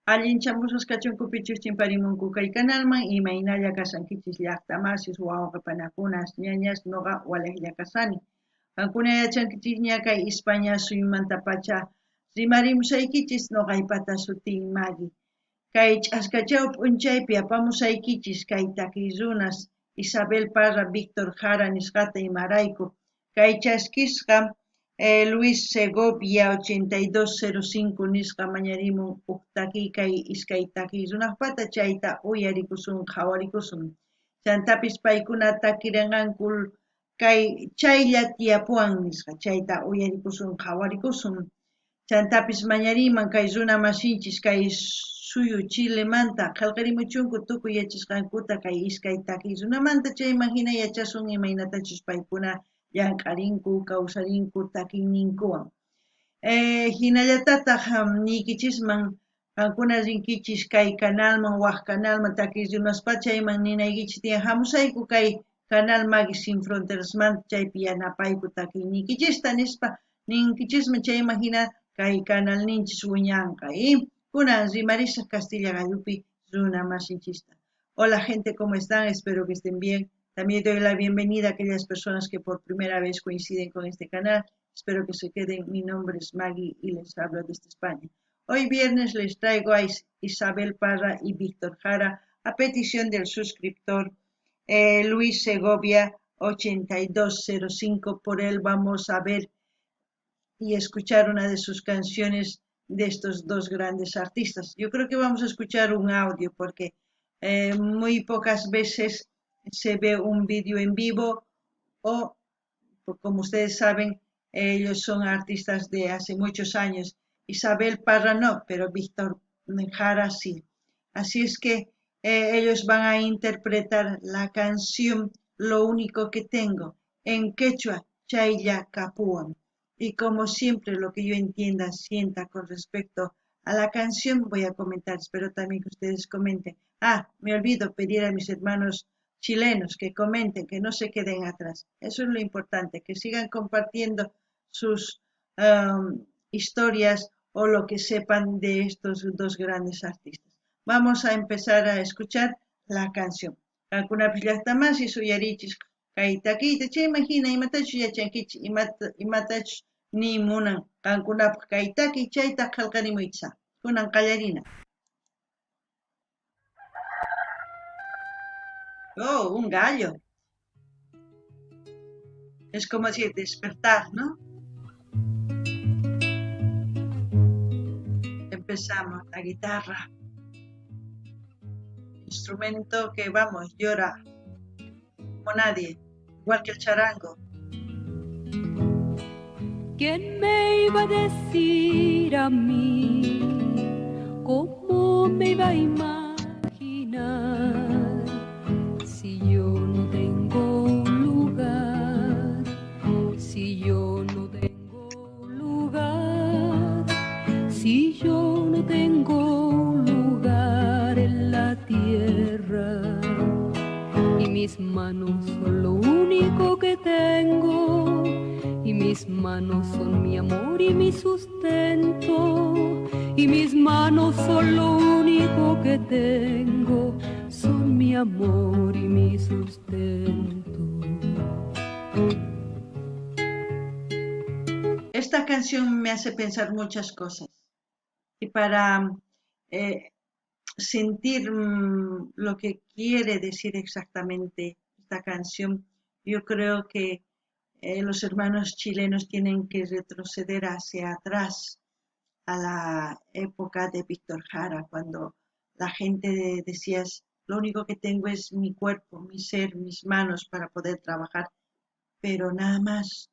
Allinchamusqas kachunkupichus chimparimunku kay kanalman, imaynalla kashankichis llaqta masis, wawqe panakunas, ñañas, noqa walejlla kasani. Qankuna yachankichisña kay Ispaña suyumantapacha rimarimusaykichis, noqaypata sutiy Magui. Kay ch'askachaw p'unchaypi apamusaykichis kay takiy runas Isabel Parra, Víctor Jara nisqata imarayku. Kay chaskisqa Luis Segovia 8205 nisqa mañarimun uj takiy kay iskay takiy runajpata chayta uyarikusun qhawarikusun. Chantapis paykuna takirenqanku kay chaylla tiyapuwan nisqa chayta uyarikusun qhawarikusun. Chantapis mañariyman kay runa masinchis kay suyu Chilemanta qhelqerimuchunku tukuy yachasqankuta kay iskay takiy runamanta chayman hina yachasun imaynatachus paykuna llank'arinku kawsarinku takiyninkuwan. Hinallatataj niykichisman qankuna rinkichis kay kanalman waj kanalman takiy runaspa chayman ninaykichis tiyan hamusayku kay canal Magui Sin Fronterasmanta chaypi yanapayku takiyniykichista nispa ninkichisman chayman hina kay kanalninchis wiñanqa. Kunan rimarisaj Castilla gallupi runa masinchista. Hola gente, ¿cómo están? Espero que estén bien. También doy la bienvenida a aquellas personas que por primera vez coinciden con este canal. Espero que se queden. Mi nombre es Magui y les hablo desde España. Hoy viernes les traigo a Isabel Parra y Víctor Jara a petición del suscriptor Luis Segovia 8205. Por él vamos a ver y escuchar una de sus canciones de estos dos grandes artistas. Yo creo que vamos a escuchar un audio porque muy pocas veces se ve un vídeo en vivo o, como ustedes saben, ellos son artistas de hace muchos años. Isabel Parra no, pero Víctor Jara sí. Así es que ellos van a interpretar la canción Lo único que tengo, en quechua, Chaylla Kapuwan. Y como siempre, lo que yo entienda, sienta con respecto a la canción, voy a comentar. Espero también que ustedes comenten. Ah, me olvido pedir a mis hermanos chilenos que comenten, que no se queden atrás. Eso es lo importante, que sigan compartiendo sus historias o lo que sepan de estos dos grandes artistas. Vamos a empezar a escuchar la canción. Qankunapis llaqta masis uyarichis kay takiyta, chayman hina imatachus yachankichis, imatachus ni munan qankunapaq kay takiy, chayta qhelqarimuychis. Kunan qallarina. Oh, un gallo. Es como decir despertar, ¿no? Empezamos la guitarra. Instrumento que, vamos, llora como nadie, igual que el charango. ¿Quién me iba a decir a mí cómo me iba a imaginar si yo no tengo lugar, si yo no tengo lugar, si yo no tengo lugar en la tierra? Y mis manos son lo único que tengo, y mis manos son mi amor y mi sustento, y mis manos son lo único que tengo, son mi amor y mi sustento. Esta canción me hace pensar muchas cosas, y para sentir lo que quiere decir exactamente esta canción, yo creo que los hermanos chilenos tienen que retroceder hacia atrás a la época de Víctor Jara, cuando la gente decía, lo único que tengo es mi cuerpo, mi ser, mis manos para poder trabajar, pero nada más.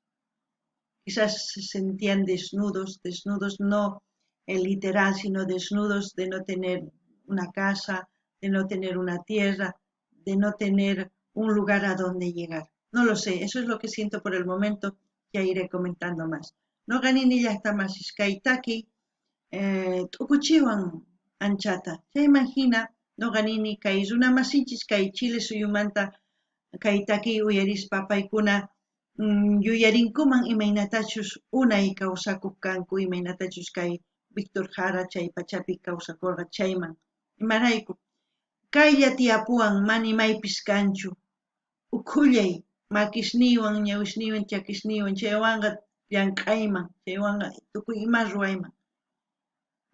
Quizás se sentían desnudos, desnudos no en literal, sino desnudos de no tener una casa, de no tener una tierra, de no tener un lugar a donde llegar. No lo sé, eso es lo que siento por el momento, ya iré comentando más. Noqa nini llaqta masis kay taki t'ukuchiwan anchata. Chayman hina noqa nini kay runa masinchis kay Chile suyumanta kay takiy uyarispa paykuna yuyarinkuman imaynatachus unay kawsakuq kanku, imaynatachus kay Víctor Jara chay pachapi kawsakorqa chayman. Imarayku? Kaylla tiyapuwan mana imaypis kanchu. Ukhullay, makisniywan, ñawisniywan, chakisniywan, chaywanqa llank'ayman, chaywanqa tukuy ima ruwayman.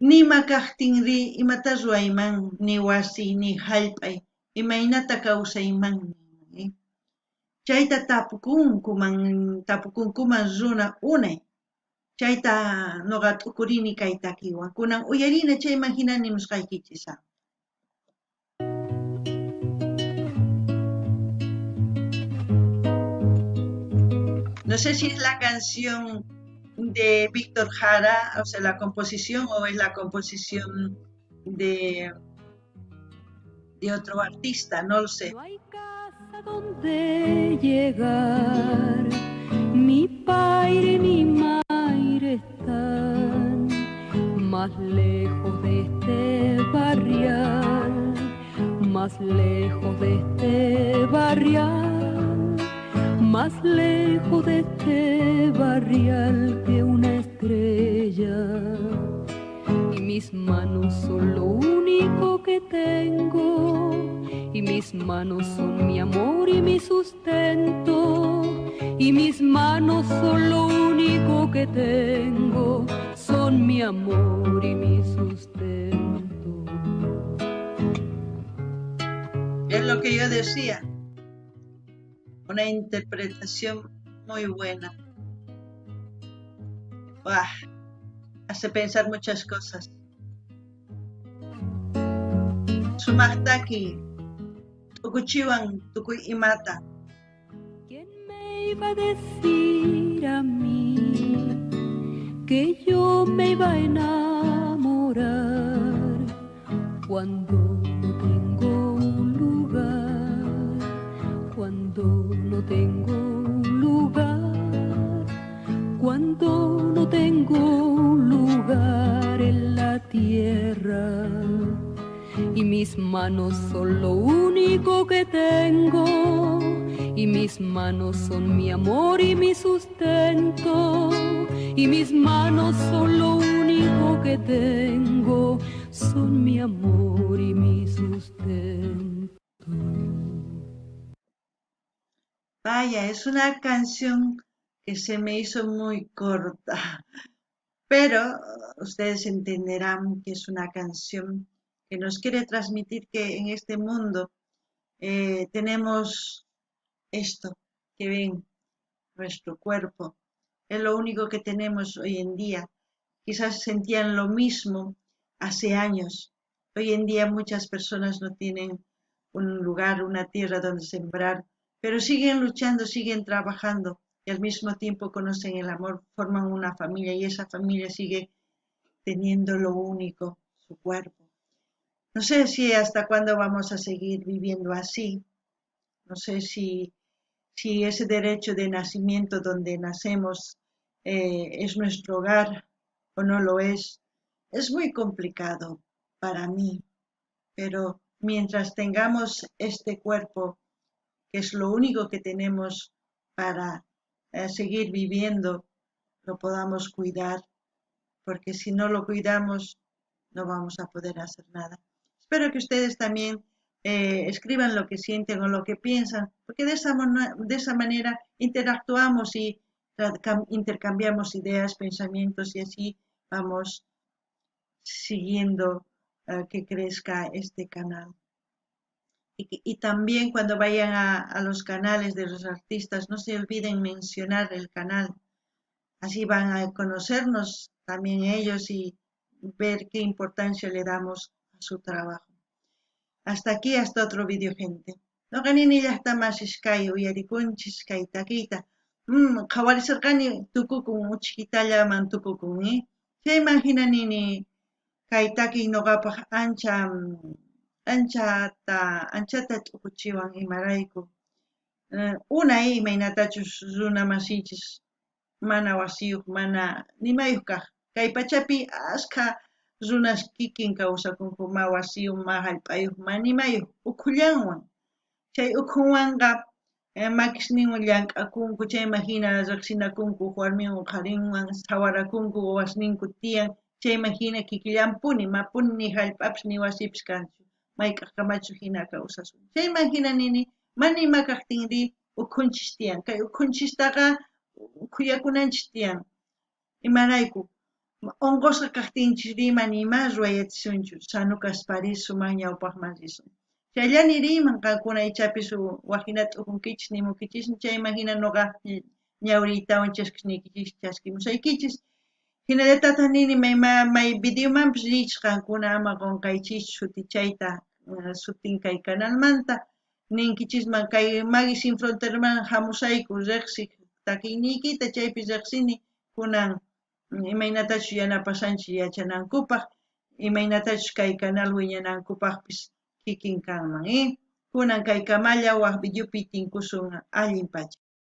Nima kajtinrí, imatá ruwayman? Ni wasiy, ni jallp'ay, imaynata kawsayman? Chayta tapukunkuman, tapukunkuman runa unay. Chayta noqa t'ukurini kay takiywan. Kunan uyarina chayman jina nimusqaykichis. No sé si es la canción de Víctor Jara, o sea, la composición, o es la composición de otro artista, no lo sé. No hay casa donde llegar, mi padre y mi madre están más lejos de este barrial, más lejos de este barrial, más lejos de este barrial que una estrella. Y mis manos son lo único que tengo, y mis manos son mi amor y mi sustento, y mis manos son lo único que tengo, son mi amor y mi sustento. Es lo que yo decía, una interpretación muy buena. Buah, hace pensar muchas cosas. Sumaqtaki, tukuchiwan tukuy imata. ¿Quién me iba a decir a mí que yo me iba a enamorar cuando no tengo un lugar, cuando no tengo un lugar, cuando no tengo un lugar en la tierra? Y mis manos son lo único que tengo, y mis manos son mi amor y mi sustento, y mis manos son lo único que tengo, son mi amor y mi sustento. Vaya, es una canción que se me hizo muy corta, pero ustedes entenderán que es una canción que nos quiere transmitir que en este mundo tenemos esto que ven, nuestro cuerpo. Es lo único que tenemos hoy en día. Quizás sentían lo mismo hace años. Hoy en día muchas personas no tienen un lugar, una tierra donde sembrar, pero siguen luchando, siguen trabajando y al mismo tiempo conocen el amor, forman una familia y esa familia sigue teniendo lo único, su cuerpo. No sé si hasta cuándo vamos a seguir viviendo así. No sé si ese derecho de nacimiento donde nacemos es nuestro hogar o no lo es. Es muy complicado para mí, pero mientras tengamos este cuerpo, que es lo único que tenemos para seguir viviendo, lo podamos cuidar, porque si no lo cuidamos, no vamos a poder hacer nada. Espero que ustedes también escriban lo que sienten o lo que piensan, porque de esa manera interactuamos y intercambiamos ideas, pensamientos, y así vamos siguiendo que crezca este canal. Y también cuando vayan a los canales de los artistas, no se olviden mencionar el canal. Así van a conocernos también ellos y ver qué importancia le damos a su trabajo. Hasta aquí, hasta otro vídeo, gente. Noqanini llaqtamasis kay uyarikunchis kay takiyta. Qhawarisarqani tukukun, uchkitallaman tukukun, Chayman hina nini kay takiy noqapaq anchata t'ukuchiwan imarayku. Unay imaynatachus runa masinchis mana wasiyuq, mana nimayuq kaq. Kay pachapi askha runas kikin kawsakunku, ma wasiyuq, ma hallp'ayuq, ma nimayuq, ukhullanwan. Chay ukhunwanqa makisninwan llank'akunku, chayman hina riqsinakunku, warminwan qharinwan, sawarakunku, wawasninku tiyan, Chayman jina kikillanpuni, mapuni ni jallp'apis ni wasipis kanchu, mayk'ajkamachus jina kawsasun. Chayman jina nini, mana ima kajtinrí ukhunchis tiyan. Kay ukhunchistaqa khuyakunanchis tiyan. Imarayku? Onqosqa kajtinchisrí mana ima ruway atisunchu, sano kasparí sumaj ñawpajman risun. Chayllani riyman qankuna ichapis waj jina t'ukunkichis nimunkichis, chayman jina noqa ñawriytawan chaskisniykichis chaskimusaykichis. Jinallatataj nini may, may videomanpis riychis qankuna ama qonqaychischu sutichayta sutin kay canalmanta. Ninkichisman kay Magui Sin Fronterman jamusayku rejsij takiyniykita chaypi rejsini kunan imaynatachus yanapashanchis yachanankupaj, imaynatachus kay canal wiñanankupajpis kikin kanman. Kunan kay kamalla waj videopi tinkusun allin pacha.